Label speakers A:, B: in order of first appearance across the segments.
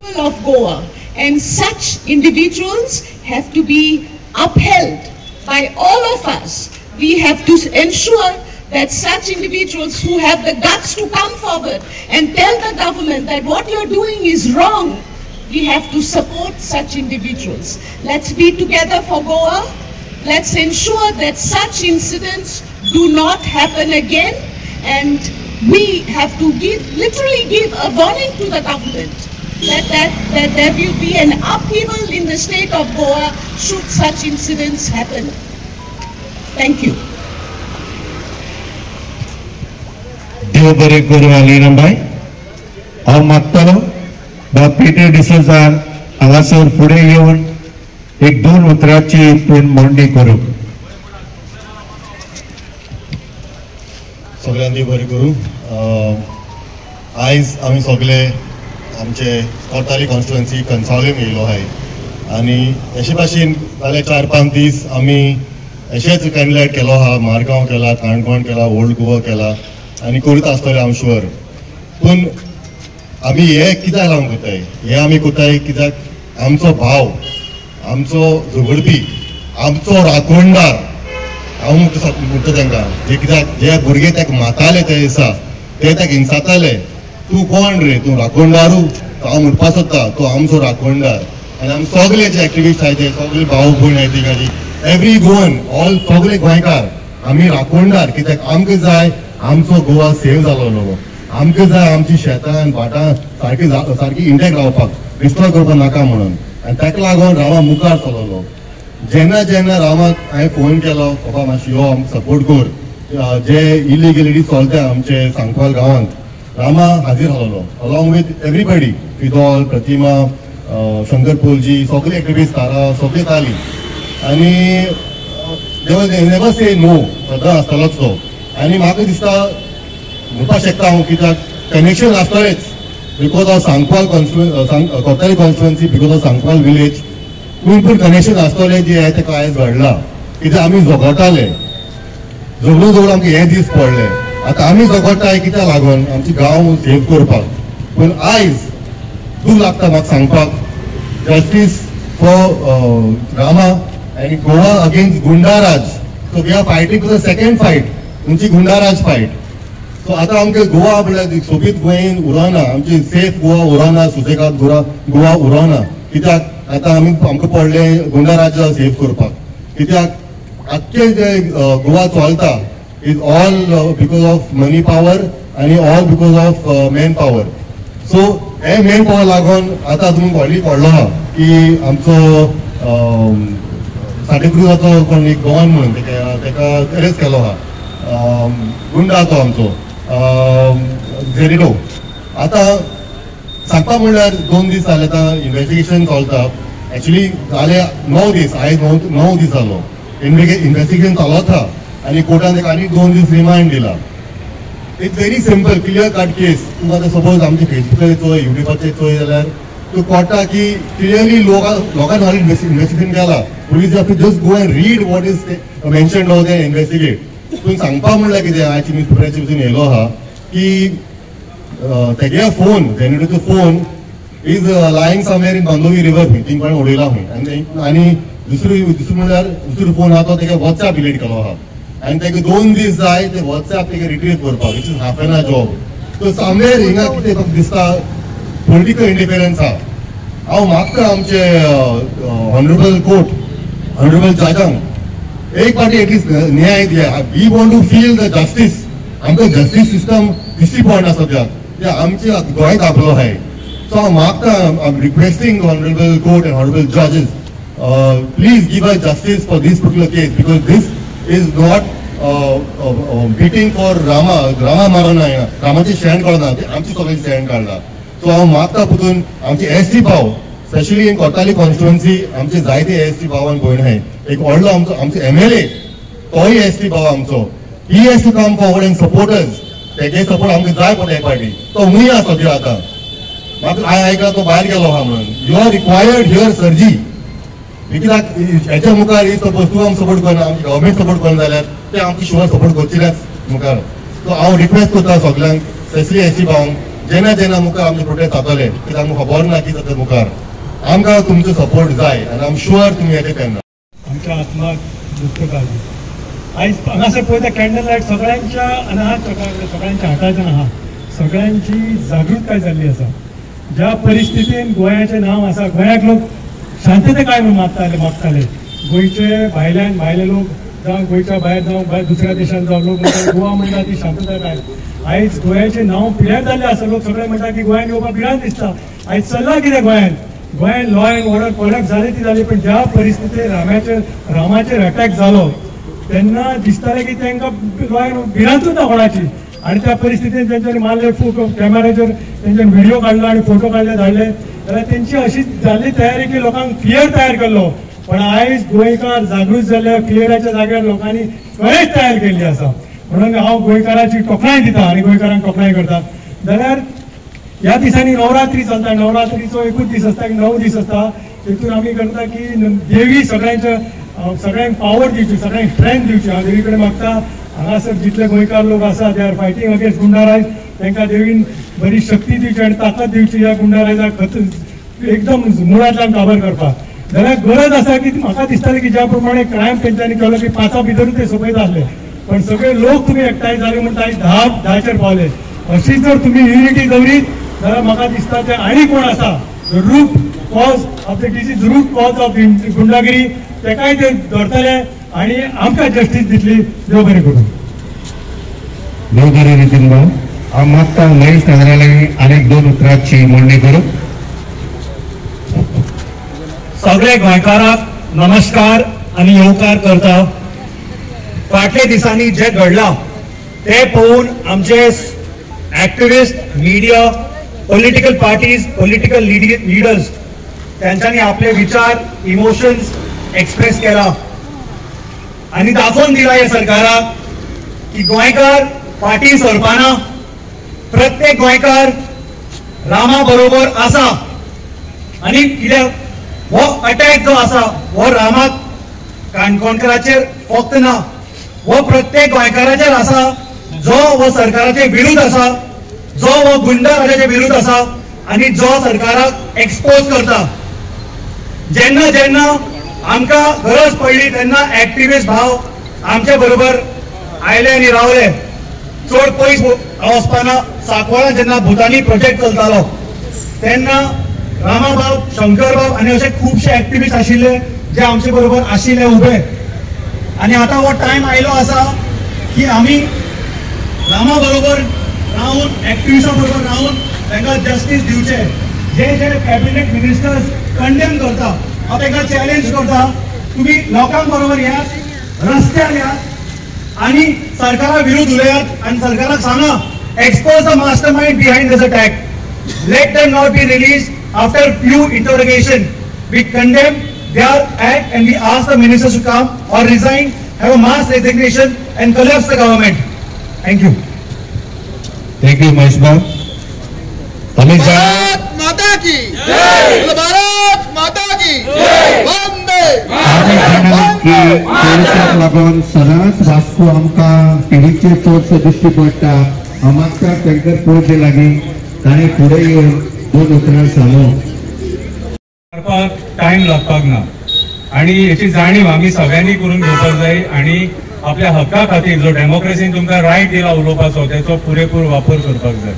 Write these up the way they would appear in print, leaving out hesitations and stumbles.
A: Of Goa, and such individuals have to be upheld by all of us. We have to ensure that such individuals who have the guts to come forward and tell the government that what you're doing is wrong, we have to support such individuals. Let's be together for Goa. Let's ensure that such incidents do not happen again, and we have to literally give a warning to the government that there will be an upheaval in the state of Goa should such incidents happen. Thank you.
B: देव बरें करूं आलिना बाय. हांव मागतलो बा Peter डिसोजान हांगासर फुडें येवन एक दोन उतरांची पूण मांडणी करूं.
C: सगळ्यांनी बरें करूं. आयज आमी सगळे आमचे कोर्ताली कॉन्स्टिट्युएन्सी कन्सावलीम येयलो आहाय आनी अशे भाशेन जाले 4-5 दीस आमी अशेंच कॅन्डलायट केलो आहा, मारगांव केला, काणकोण केला, ओल्ड गोवा केला आनी करीत आसतले आम शुअर. पूण आमी हे कित्याक लागून करताय, हे आमी करताय कित्याक आमचो भाव, आमचो झगडपी, आमचो राखणदार, हांव म्हणटा तांकां जे कित्याक जे भुरगे ताका मारताले ते दिसा, ते ताका हिंसाताले, तूं कोण रे, तूं राखणदारू? हांव म्हणपाक सोदता तो आमचो राखणदार. आनी आमी सगळे जे एक्टिविस्ट आहाय ते सगळे भाव भयण आहाय तिगाची, एवरी गोवन ऑल सगळे गोंयकार आमी राखणदार. कित्याक आमकां जाय आमचो गोवा सेव जालो, आमकां जाय आमची शेतां आनी भाटां सारकी सारकी इंटॅक्ट रावपाक, डिस्ट्रॉय करपाक नाका म्हणून. आनी ताका लागून रामा मुखार चललो. जेन्ना जेन्ना रामाक हांवें फोन केलो, बाबा मातशें यो आमकां सपोर्ट कर, जे इलिगलिटी चलता आमचे सांकवाल गांवांत, रामा हाजीर आसलो अलॉंग विथ एवरीबडी, फिदोल, प्रतिमा, शंकर पोलजी, सगळे एक्टिविस्ट, तारा, सगळे ताली. आनी नेवर से नो, सदां आसतालोच तो. आनी म्हाका दिसता म्हणपाक शकता हांव कित्याक connection आसतलेंच, because of Sancoale Cortalim constituency, because of Sancoale village, पूण पूण कनेक्शन आसतलें जें ताका आयज घडलां. कित्याक आमी झगडटाले, झगडून झगडून आमकां हे दीस पडले. आतां आमी झगडटाय कित्याक लागून आमचे गांव सेव करपाक. पूण आयज दूख लागता म्हाका सांगपाक, जस्टीस फॉर रामा आनी Goa against Gundaraj. So we are fighting for the second fight, तुमची गुंडाराज फायट. सो आतां आमकां गोवा म्हणल्यार सोबीत गोंयन उरना, आमची सेफ गोवा उरना, सुसेगाद गोवा उरना. कित्याक आतां आमी आमकां पडलें गुंडाराज सेव करपाक. कित्याक आख्खें जे गोवा चलता is all because of money power आनी all because of man power. So hey man power लागून आतां तुमकां व्हडली पडलो आहा की आमचो साटेक्रुजाचो कोण एक गोवन म्हणून ताका अरेस्ट केलो आहा, गुंडा तो आमचो झेरिटो. आतां सांगपा म्हणल्यार 2 दीस जाले आतां इन्वेस्टिगेशन चलता. एक्चुली जाले 9 दीस, आयज 9 दीस जालो इन्वेस्टिगेशन चलत आहा आनी कोर्टान ताका आनी 2 दीस रिमांड दिला. It's very simple, clear cut case. तुमकां आतां सपोज आमचे फेसबुकाचेर चोय, युट्यूबाचेर चोय जाल्यार तूं कळटा की क्लियरली लोकांक हाली इन्वेस्टिगेशन केला. Police have to just go and read what is mentioned over there, investigate. पूण सांगपा म्हणल्यार कितें, आयज न्यूज पेपराचेर वचून येयलो आहा की तेगे फोन, जेनेटोचो phone is lying somewhere in Mandovi river खंय, थिंग कोणें उडयला खंय. आनी दुसरो म्हणल्यार दुसरो फोन आहा तो तेगे वॉट्सएप डिलीट केलो आहा आनी तेका 2 दीस जाय ते वॉट्सएप तेका रिट्रीव करपाक, which is half an hour job. So somewhere हिंगा कितें म्हाका दिसता पॉलिटिकल इंटरफिरन्स आहा. हांव मागता आमचे ऑनरेबल कोर्ट, ऑनरेबल जजांक एक पाटी एटलिस्ट न्याय दिया. We want to feel the justice. आमकां जस्टीस सिस्टम दिश्टी पडना सद्याक, ते आमचे गोंय दाखलो आहाय. सो हांव मागता, I am requesting honourable court and honourable जजीस, please give us justice for this particular case, because this is not beating for Rama. Rama मारना, रामाचे शेण काडना, ते आमचे सगळ्यांचे शेण काडला. सो हांव मागता पुतून आमचे एस टी भाव, स्पेशली इन कोर्ताली कॉन्स्टिट्युएन्सी आमचे जायते एस टी भाव आनी भयण आहाय. एक व्हडलो आमचो आमचो एम एल ए, तोय एस टी भाव आमचो, he has to come forward and support us. तेगे सपोर्ट आमकां जाय पडटा एक पाटी. तो खंय आसा सद्या आतां, म्हाका हांवें आयकलां तो भायर गेलो आहा म्हणून. You are required here सरजी. कित्याक हेच्या मुखार ही सपोज तूं आमकां सपोर्ट करना, आमची गव्हर्मेंट सपोर्ट करना जाल्यार ते आमकां शुअर सपोर्ट करचेनाच मुखार. सो हांव रिक्वेस्ट करता सगल्यांक, स्पेशली एस टी भावांक, जेन्ना जेन्ना मुखार आमचे प्रोटेस्ट जातले कित्याक आमकां खबर ना कितें जाता मुखार, आमकां तुमचो सपोर्ट जाय आनी आम शुअर तुमी येता तेन्ना.
D: आमच्या आत्माक दुख्ख काडली. आयज हांगासर पळयता कॅन्डल लायट सगळ्यांच्या अनाहात सगळ्यांच्या हाताच्यान आहा, सगळ्यांची जागृताय जाल्ली आसा. ज्या परिस्थितीन गोंयाचें नांव आसा, गोंयाक लोक शांतताय म्हणून मागताले, गोंयचे भायल्यान भायले लोक जावं गोंयच्या भायर जावं भायर दुसऱ्या देशान जावं लोक म्हणटा गोवा म्हणटा ती शांतताय. आयज गोंयाचें नांव पिड्यार जाल्लें आसा. लोक सगळे म्हणटा की गोंयान येवपाक भिरांत दिसता. आयज चल्लां कितें गोंयान, गोंयान लॉ एंड ऑर्डर कोलॅप्स जाली ती जाली, पण ज्या परिस्थितीन रामाचेर अटॅक जालो तेन्ना दिसतालें की तांकां लॉ एंड भिरांतूच ना कोणाची. आनी त्या परिस्थितीन तेंच्यांनी मारले, कॅमेराचेर तेंच्यानी व्हिडिओ काडलो आनी फोटो काडले धाडले. जाल्यार तेंची अशी जाल्ली तयारी की लोकांक फियर तयार केल्लो. पण आयज गोंयकार जागृत जाल्ले, फियराच्या जाग्यार लोकांनी करेज तयार केल्ली आसा. म्हणून हांव गोंयकाराची तोखणाय दिता आनी गोंयकारांक तोखणाय करता. जाल्यार ह्या दिसांनी नवरात्री चलता. नवरात्रीचो एकूच दीस आसता की 9 दीस आसता. तितून आमी करता की देवी सगळ्यांच्या सगळ्यांक पावर दिवची, सगळ्यांक स्ट्रेंथ दिवची. हांव देवी कडेन मागता हांगासर जितले गोंयकार लोक आसा they are fighting against goonda raj, तांकां देवीन बरी शक्ती दिवची आनी ताकद दिवची ह्या गुंडाराजाक एकदम मुळांतल्यान काबर करपाक. जाल्यार गरज आसा की म्हाका दिसतालें की ज्या प्रमाणे क्रायम तेंच्यांनी केलो की 5 भितरूच ते सोंपयत आसले, पण सगळे लोक तुमी एकठांय जाले म्हणटा आयज 10-10चेर पावले. अशी जर तुमी युनिटी दवरीत जाल्यार म्हाका दिसता ते आनी कोण आसा root cause of the disease, root cause of गुंडागिरी, तेकाय ते धरतले आनी आमकां जस्टीस दितली. देव बरें करूं.
B: देव बरें नितीन भाऊ. हांव मागता महेश नागरा लागीं आनीक 2 उतरांची मांडणी करूं.
E: सगळे गोंयकारांक नमस्कार आनी येवकार करता. फाटल्या दिसांनी जे घडलां ते पळोवन आमचे activist, media, political parties, political leaders त्यांच्यानी आपले विचार, इमोशन्स एक्सप्रेस केला आनी दाखोवन दिला हे सरकाराक की गोंयकार फाटीं सरपाना, प्रत्येक गोंयकार रामा बरोबर आसा. आनी कित्याक हो अटॅक जो आसा हो रामाक काणकोणकाराचेर फक्त ना, हो प्रत्येक गोंयकाराचेर आसा जो हो सरकाराचे विरुद्ध आसा, जो हो गुंडा राजाचे विरुद्ध आसा आनी जो सरकाराक एक्सपोज करता. जेन्ना जेन्ना आमकां गरज पडली तेन्ना एक्टिविस्ट भाव आमचे बरोबर आयले आनी रावले. चड पयस वचपाना सांकवाळा जेन्ना भुतानी प्रोजेक्ट चलतालो तेन्ना रामाबाब, शंकरबाब आनी अशे खुबशे एक्टिविस्ट आशिल्ले जे आमचे बरोबर आशिल्ले उबे. आनी आतां हो टायम आयलो आसा की आमी रामा बरोबर रावन, एक्टिविस्टा बरोबर रावन तांकां जस्टीस दिवचे. जे जे कॅबिनेट मिनिस्टर्स कंडेम करता, हांव तांकां चॅलेंज करता, तुमी लोकां बरोबर येयात, रस्त्यार येयात आनी सरकारा विरुद्ध उलयात आनी सरकाराक सांगा expose the mastermind behind this attack, let them not be release after few interrogation. We condemn their act and we ask the ministers to come or resign, have a mass resignation and collapse the government. Thank you.
B: Thank you Mahesh भाऊ.
F: भारत माता की जय, भारत माता की जय, वंदे.
B: चोवीसाक लागून सदांच वास्को आमकां टिवीचेर चडसो दिश्टी पडटा. हांव मागता तांकां पळोवचे लागीं ताणें फुडें येवन 2 उतरां सांगू.
G: टायम लागपाक ना आनी हेची जाणीव आमी सगळ्यांनी करून घेवपाक जाय आनी आपल्या हक्का खातीर जो डेमोक्रेसीन तुमकां रायट दिला उलोवपाचो तेचो पुरेपूर वापर करपाक जाय.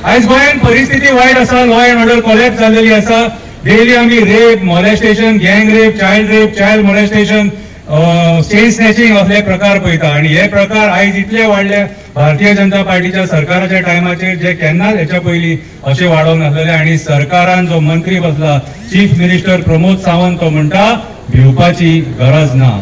G: आयज गोंयांत परिस्थिती वायट आसा, लॉ एंड ऑर्डर कोलॅप्स जाल्लेली आसा. डेली आमी rape, molestation, gang rape, child rape, child molestation, chain snatching असले प्रकार पळयता आनी हे प्रकार आयज इतले वाडले भारतीय जनता पार्टीच्या सरकाराच्या टायमाचेर जे केन्नाच हेच्या पयलीं अशें वाडोवंक नासलेले. आनी सरकारान जो मंत्री बसला चीफ मिनिस्टर प्रमोद सावंत तो म्हणटा भिवपाची गरज ना,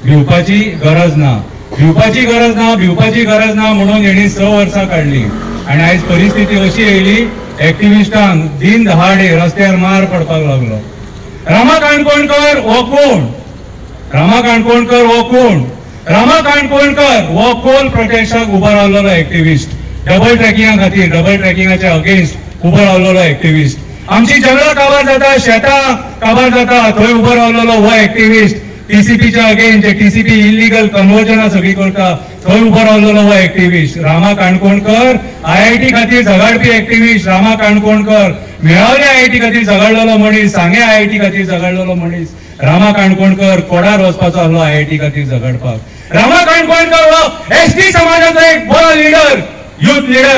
G: भिवपाची गरज ना, भिवपाची गरज ना, भिवपाची गरज ना म्हणून हेणी 6 वर्सां काडली. आनी आयज परिस्थिती अशी येयली एक्टिविस्टांक दिन दहाडे रस्त्यार मार पडपाक लागलो. रामा काणकोणकर हो कोण? रामा काणकोणकर हो कोण? रामा काणकोणकर हो कोल प्रोटेस्टाक उबो रावलेलो एक्टिविस्ट, डबल ट्रॅकिंगा खातीर, डबल ट्रॅकिंगाच्या अगेन्स्ट उबो रावलेलो एक्टिविस्ट. आमची जंगलां काबार जाता, शेतां काबार जाता, थंय उबो रावलेलो हो एक्टिविस्ट. टीसीपीच्या अगेन्स्ट, जे टीसीपी इलिगल कन्वर्जनां सगळीं करता थंय उबो रावलेलो हो एक्टिविस्ट रामा काणकोणकर. आयआयटी खातीर झगाडपी एक्टिविस्ट रामा काणकोणकर, मेळावले आयआयटी खातीर झगाडलेलो मनीस, सांगे आयआयटी खातीर झगाडलेलो मनीस रामा काणकोणकर कोडार वचपाचो आसलो आयआयटी खातीर झगाडपाक. रामा काणकोणकर हो एसटी समाजाचो एक बरो लिडर, युथ लिडर.